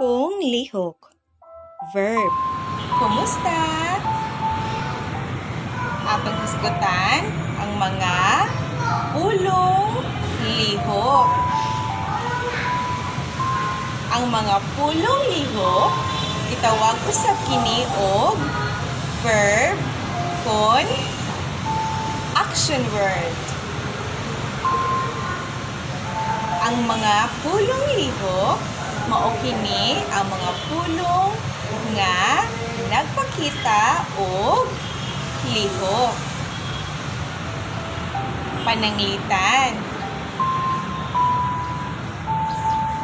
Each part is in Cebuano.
Punglihok, verb. Kumusta? Atong hisgutan ang mga pulong lihok. Ang mga pulong lihok, gitawag usab kini og verb kon action word. Ang mga pulong lihok mao kini ang mga pulong nga nagpakita og lihok. Pananglitan,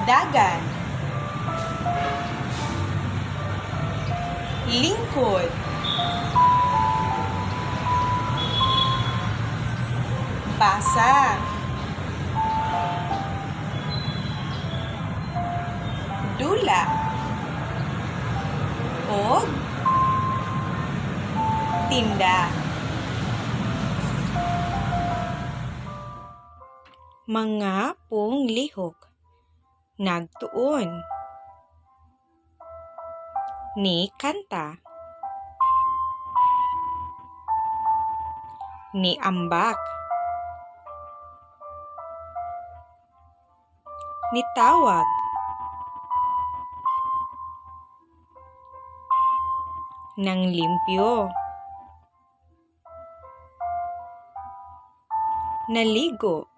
dagan, lingkod, basa, dula, og tinda. Mga punglihok. Nagtuon, ni kanta, ni ambak, nitawag, nanglimpyo, naligo,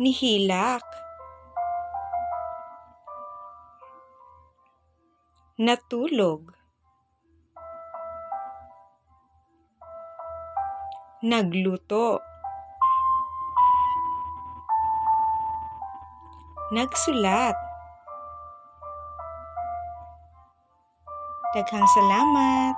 nihilak, natulog, nagluto, nagsulat. Daghang salamat.